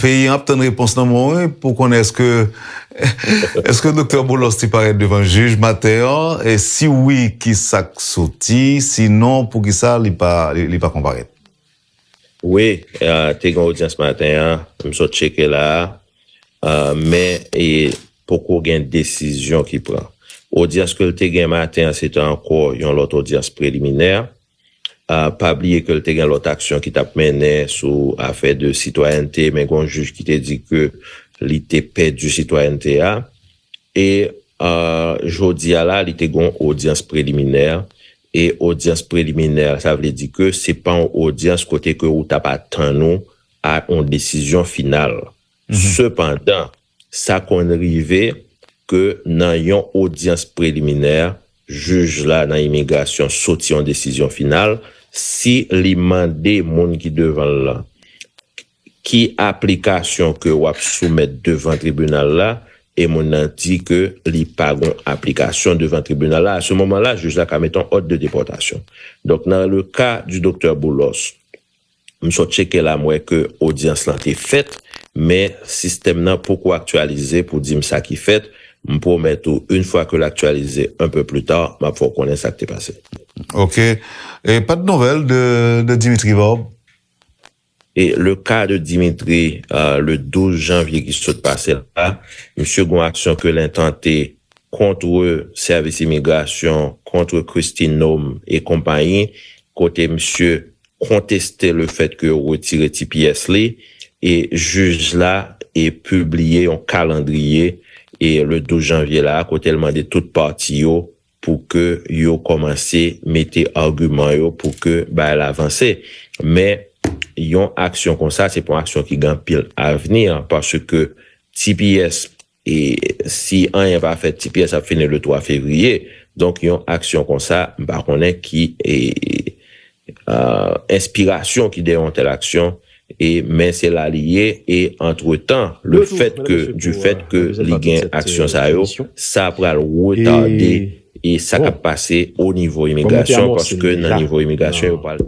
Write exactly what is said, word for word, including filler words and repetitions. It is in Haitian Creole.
Peyi an ap tann repons nan men w, wi, pou konnen èske, èske Doktè Boulos te parèt devan jij maten an, e si wi, ki sa k soti, sinon, poukisa li pa, li, li pa konparèt? Wi, te gen odyans maten an, m sot tcheke la a, men e poko gen desizyon ki pran. Odyans ke l te gen maten an, se te ankò yon lòt odyans preliminè. Uh, pa bliye ke l te gen lòt aksyon ki t ap mennen sou afè de sitwayènte, men gen yon jij ki te di ke li te pèdi sitwayènte a. E uh, jodi a la, li te gen yon odyans preliminè. E odyans preliminè, sa vle di ke se pa yon odyans kote ke ou t ap atann ou a yon desizyon final. Sepandan, sa konn rive ke nan yon odyans preliminè, jij la nan imigrasyon soti yon desizyon final, si li mande moun ki devan l lan ki aplikasyon ke w ap soumèt devan tribinal la, e moun nan di ke li pa gon aplikasyon devan tribinal la, a se moman la, jij la ka mete yon òd de depòtasyon. Donk, nan le ka di Doktè Boulos, m sot tcheke la, m wè ke odyans lan te fèt, men sistèm nan poko aktyalize pou di m sa ki fèt. M pwomèt ou, yon fwa ke l aktyalize un peu plus tard, m ap fè w konnen sa k te pase. Ok. E pa de nouvèl de, de Dimitri Vorbe? E le ka de Dimitri, uh, le douz janvye ki sot pase la, misye gen yon aksyon ke l entante kont sèvis imigrasyon, kont Christine Nome e konpayi, kote misye konteste le fèt ke yo retire T P S li, e jij la e pibliye yon kalandriye e le douz janvye la, kote l mande tout pati yo pou ke yo kòmanse mete agiman yo pou ke bagay la vanse. Men yon aksyon konsa, se pa yon aksyon ki gen anpil avni, paske T P S, e si anyen pa fèt, T P S ap fini le twa fevriye. Donk, yon aksyon konsa, m pa konnen ki e, uh, enspirasyon ki dèyè yon tèl aksyon, e men se la li ye, e antretan, le fèt ke, du fèt ke li gen aksyon sa yo, sa pral retade e sa k ap pase o nivo imigrasyon, paske nan nivo imigrasyon, yo pral